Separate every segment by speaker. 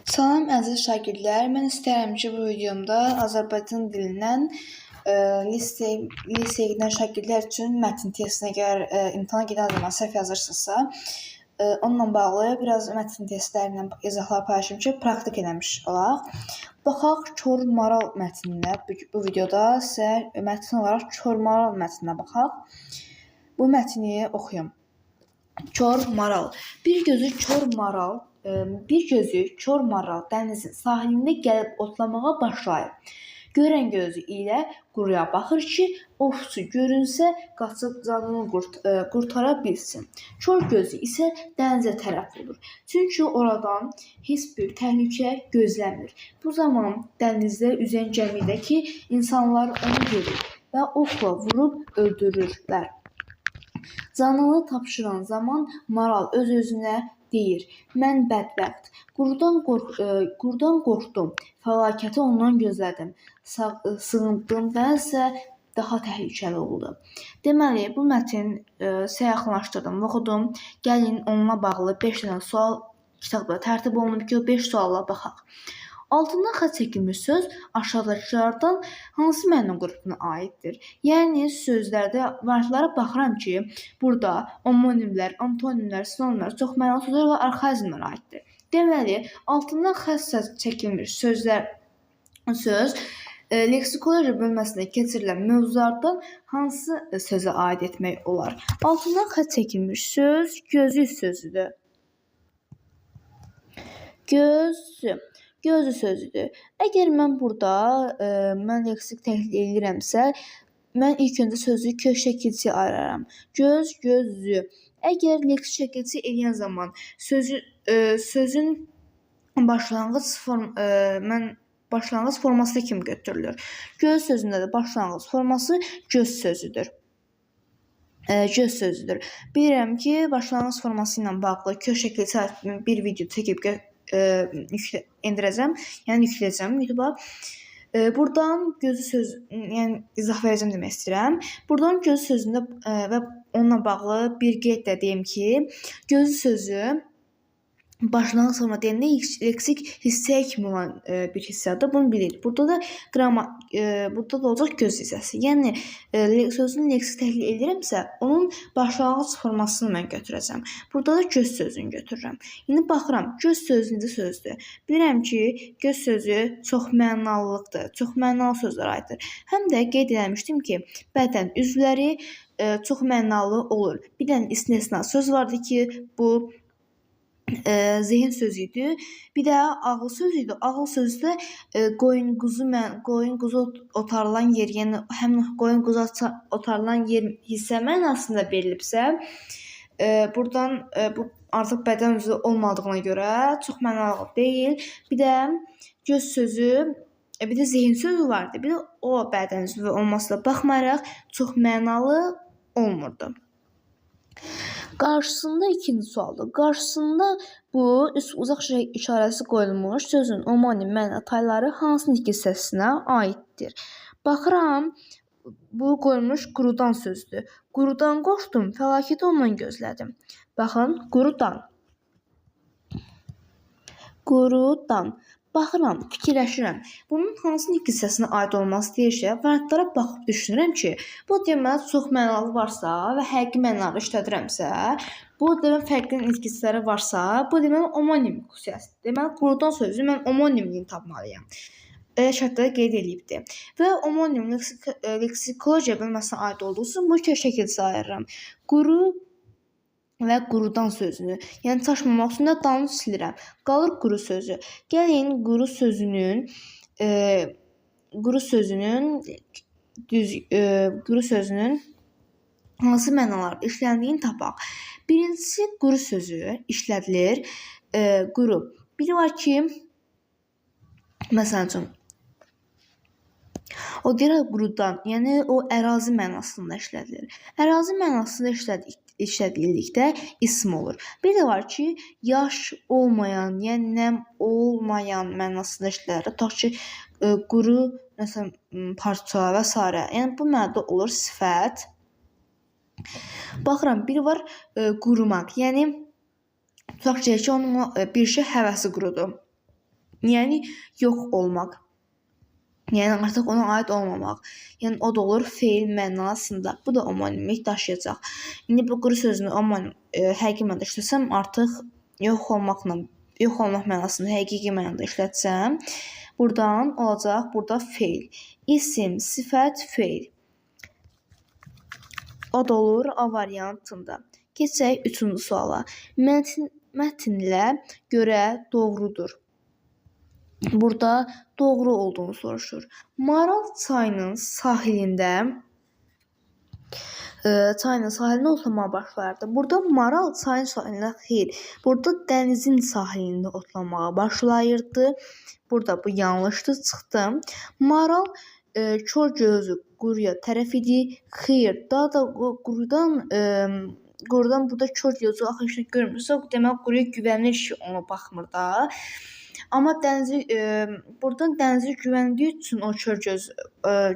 Speaker 1: Salam əziz şagirdlər, mən istəyirəm ki, bu videomda Azərbaycan dilindən liseyə gedən şagirdlər üçün mətn testinə əgər imtahana gedən zaman səhv yazırsınızsa, onunla bağlı biraz mətn testləri ilə izahlar paylaşım ki, praktik eləmiş olaq. Baxaq Kor Maral mətninə. Bu videoda sizə mətn olaraq Kor Maral mətninə baxaq. Bu mətni oxuyum. Kor maral. Bir gözü kor maral, bir gözü kor maral dənizin sahilində gəlib otlamağa başlayır. Görən gözü ilə quruya baxır ki, ovçu görünsə qaçıb canını qurtara bilsin. Kor gözü isə dənizə tərəf olur. Çünki oradan heç bir təhlükə gözləmir. Bu zaman dənizdə üzən gəmidəki insanlar onu görür və oxla vurub öldürürlər. Canını tapşıran zaman maral öz-özünə deyir: "Mən bədbəxt, qurudan qorxdum, fəlakəti ondan gözlədim. Sığındığım dəniz isə daha təhlükəli oldu." Deməli, bu mətn sizə yaxınlaşdırdım, oxudum. Gəlin onunla bağlı 5 dənə sual kitabda tərtib olunub ki, o 5 suala baxaq. Altından xətt çəkilmiş söz aşağıdakılardan hansı məna qrupuna aiddir? Yəni sözlərdə variantlara baxıram ki, burada omonimlər, antonimlər, sinonimlər, çoxmənalı sözlər və arxaizmlər aiddir. Deməli, altından xətt çəkilmiş söz leksikologiya bölməsində keçirilən mövzulardan hansı sözə aid etmək olar? Altından xətt çəkilmiş söz gözü sözüdür. Gözü. Gözü sözüdür. Əgər mən burada mən leksik təhlil eləyirəmsə, mən ilk öncə sözü kök şəkilçiyə ayıraram. Göz, gözü. Əgər leksik şəkilçi eləyən zaman sözü sözün başlanğıc form mən başlanğıc forması kimi götürülür. Göz sözündə də başlanğıc forması göz sözüdür. Göz sözüdür. Bilirəm ki, başlanğıc forması ilə bağlı kök şəkilçi bir video çəkib endirəcəm, yəni yükləyəcəm YouTube-a. Buradan gözü söz, yəni izah verəcəm demək istəyirəm. Buradan göz sözündə və onunla bağlı bir qeyd də deyim ki, gözü sözü başlanğıc forma deyəndə leksik hissəyə kimi olan bir hissədir. Bunu bilirik. Burada da burada da olacaq göz hissəsi. Yəni sözün leksik təhlil edirəmsə, onun başlanğıc formasını mən götürəcəm. Burada da göz sözünü götürürəm. İndi baxıram, göz sözü necə sözdür? Bilirəm ki, göz sözü çox mənalılıqdır, çox mənalı sözlərə aiddir. Həm də qeyd eləmişdim ki, bədən üzvləri çox mənalı olur. Bir dənə istisna söz vardı ki, bu zehin sözü idi. Bir də ağıl sözü idi. Ağıl sözü də qoyun quzu qoyun quzu otarılan yer, yəni həmin qoyun quzu otarılan yer hissə mənasında verilibsə, buradan bu artıq bədən üzvü olmadığına görə çox mənalı deyil. Bir də göz sözü, bir də zehin sözü vardı. Bir də o bədən üzvü olmasına baxmayaraq çox mənalı olmurdu. Qarşısında ikinci sualdır. Qarşısında bu uzaq işarəsi qoyulmuş sözün omonim məna tayları hansı nitq hissəsinə aiddir? Baxıram, bu qoyulmuş qurudan sözdür. Qurudan qorxdum, fəlakəti ondan gözlədim. Baxın, qurudan. Qurudan. Baxıram, fikirləşirəm. Bunun hansı nitq hissəsinə aid olması deyirsə, variantlara baxıb düşünürəm ki, bu deməli çox mənalı varsa və həqiqi mənalı işlədirəmsə, bu deməli fərqli nitq hissələri varsa, bu deməli omonim xüsusiyyətidir. Deməli qurudan sözü mən omonimliyini tapmalıyam. Belə şərtləri qeyd eləyibdir. Və omonim leksikologiya bölməsinə aid olduğu üçün bu kök şəkilçisi ayırıram. Quru və qurudan sözünü. Yəni çaşmamaq üçün də danı silirəm. Qalır quru sözü. Gəlin quru sözünün quru sözünün düz quru sözünün hansı mənalarda işləndiyini tapaq. Birincisi quru sözü işlədilir. Quru. Biri var ki, məsəl üçün o görə qurudan, yəni o ərazi mənasında işlədilir. Ərazi mənasında işlədildikdə ism olur. Bir də var ki, yaş olmayan, yəni nəm olmayan mənasında işlədilir. Tutaq ki, quru məsələn parça və sairə. Yəni bu mənada olur sifət. Baxıram, biri var qurumaq. Yəni tutaq ki, onun bir şey həvəsi qurudu. Yəni yox olmaq. Yəni artıq ona aid olmamaq. Yəni o da olur feil mənasında. Bu da omonimlik daşıyacaq. İndi bu quru sözünü omonim həqiqi mənada işlətsəm, artıq yox olmaqla, yox olmaq mənasında həqiqi mənada işlətsəm, buradan olacaq burada feil. İsim, sifət, feil. O da olur A variantında. Keçək üçüncü suala. Mətnlə görə doğrudur. Burada doğru olduğunu soruşur. Maral çayının sahilində otlamağa başlayırdı. Burada maral çayın sahilində xeyr, burada dənizin sahilində otlamağa başlayırdı. Burada bu yanlışdır, çıxdı. Maral kör gözü quruya tərəf idi. Xeyr, daha da qurudan burada kör gözü axı heç nə görmürsə, demək quruya güvənir ki, ona baxmır da. Amma dənizi buradan dənizi güvəndiyi üçün o kör göz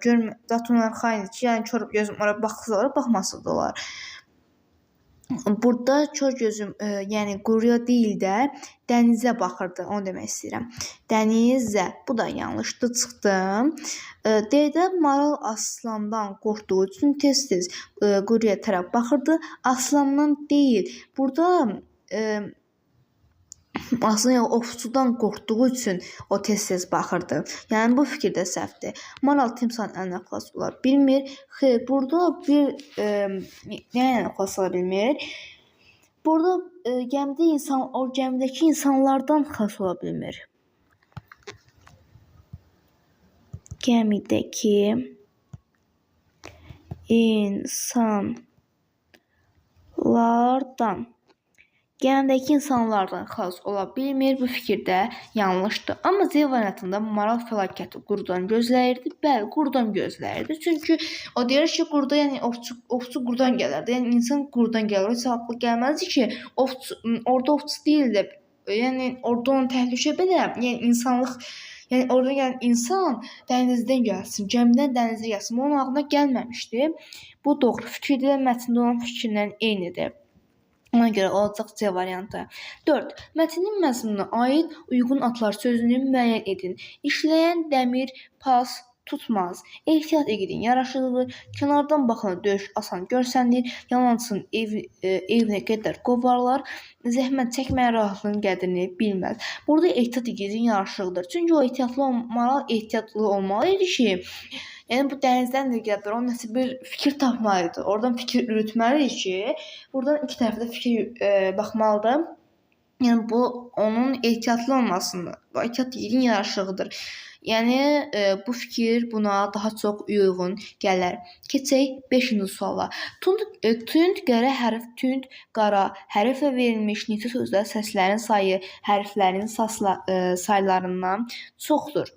Speaker 1: görmür, zaten arxayındır ki, yəni kör gözüm ora baxsa da olar, baxmasa da olar. Burada kör gözüm yəni quruya deyil də dənizə baxırdı, onu demək istəyirəm. Dənizə, bu da yanlışdır, çıxdı. D-də maral aslandan qorxduğu üçün tez-tez quruya tərəf baxırdı. Aslandan deyil, burada aslında yəni, ovçudan qorxduğu üçün o tez-tez baxırdı. Yəni bu fikir də səhvdir. Maral timsahın əlinə xilas ola bilmir. Xeyr, burada bir nə ilə xilas ola bilmir? Burada gəmidə insan, o gəmidəki insanlardan xilas ola bilmir. Gəmidəki insanlardan. Gəmidəki insanlardan xilas ola bilmir. Bu fikir də yanlışdır. Amma C variantında maral fəlakəti qurudan gözləyirdi. Bəli, qurudan gözləyirdi. Çünki o deyir ki, quruda, yəni ovçu qurudan gələrdi. Yəni insan qurudan gəlir. Heç ağlı gəlməzdi ki, ovçu, orada ovçu deyildi. Yəni orada onun təhlükə belə, yəni insanlıq, yəni oradan gələn insan dənizdən gəlsin, gəmidən dənizə gəlsin. Bu onun ağlına gəlməmişdi. Bu doğru fikirdir, mətndə olan fikirlə eynidir. Ona görə olacaq C variantı. 4. Mətnin məzmununa aid uyğun adlar sözünü müəyyən edin. İşləyən dəmir pas tutmaz. Ehtiyat edin, yaraşıqlıdır. Kənardan baxan döyüş asan görsənir. Yalançının evinə qədər qovarlar. Zəhmət çəkməyən rahatlığın qədrini bilməz. Burada ehtiyat edin, yaraşıqlıdır. Çünki o ehtiyatlı, maral ehtiyatlı olmalı idi ki, yəni bu dənizdən də gəlir, o nəsə bir fikir tapmalıdır. Oradan fikir yürütməlidir ki, buradan iki tərəfdə fikir baxmalıdır. Yəni bu onun ehtiyatlı olmasını, bu ehtiyat edin yaraşığıdır. Yəni bu fikir buna daha çox uyğun gələr. Keçək 5-ci suala. Tünd qara hərf, tünd qara hərflə verilmiş neçə sözdə səslərin sayı hərflərin saylarından çoxdur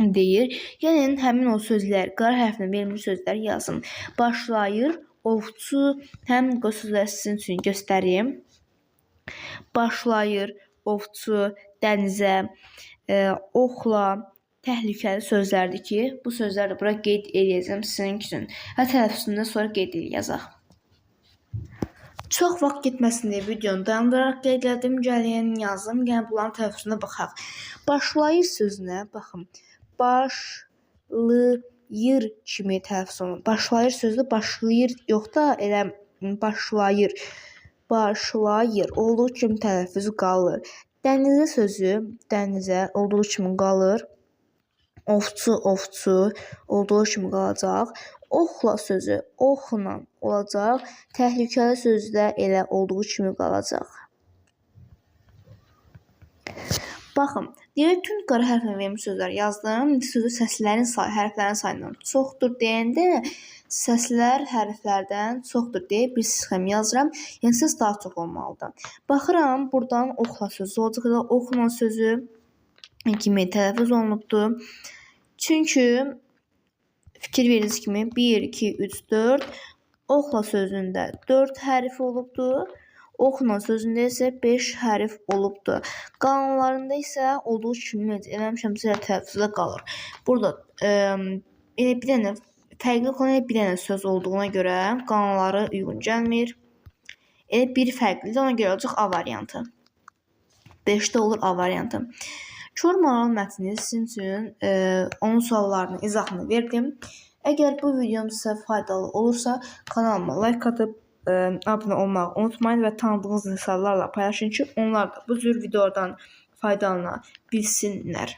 Speaker 1: deyir. Yəni həmin o sözlər, qara hərflə verilmiş sözlər yazın. Başlayır, ovçu, həm o sözləri sizin üçün göstərim. Başlayır, ovçu, dənizə, oxla, təhlükəli sözlərdir ki, bu sözləri də bura qeyd eləyəcəm sizin üçün. Və tələffüzündən sonra qeyd eləyəcək. Çox vaxt getməsin deyə videonu dayandıraraq qeyd elədim. Gəlin, yazım. Yəni bunların tələffüzünə baxaq. Başlayır sözünə baxın. Başlayır kimi tələffüz olunur. Başlayır sözü başlayır yox da elə başlayır. Başlayır olduğu kimi tələffüzü qalır. Dənizə sözü dənizə olduğu kimi qalır. Ovçu, ovçu olduğu kimi qalacaq. Oxla sözü oxla olacaq. Təhlükəli sözü də elə olduğu kimi qalacaq. Baxın, deyir tünd qara hərflə verilmiş sözlər yazdım. Sözü səslərin sayı hərflərin sayından çoxdur deyəndə səslər hərflərdən çoxdur deyə bir sxem yazıram. Yəni səs daha çox olmalıdır. Baxıram, buradan oxla sözü olacaq. Oxla sözü kimi tələffüz olunubdur. Çünki fikir verdiyiniz kimi 1, 2, 3, 4 oxla sözündə 4 hərf olubdur. Oxla sözündə isə 5 hərf olubdur. Qalanlarında isə olduğu kimi eləmişəm, tələffüzdə qalır. Burada elə bir dənə fərqli olan elə bir dənə söz olduğuna görə qalanları uyğun gəlmir. Elə bir fərqlidir, ona görə olacaq A variantı. 5-də olur A variantı. Kor maral mətni sizin üçün onun suallarının izahını verdim. Əgər bu videom sizə faydalı olursa, kanalıma like atıb abunə olmağı unutmayın və tanıdığınız insanlarla paylaşın ki, onlar da bu cür videolardan faydalana bilsinlər.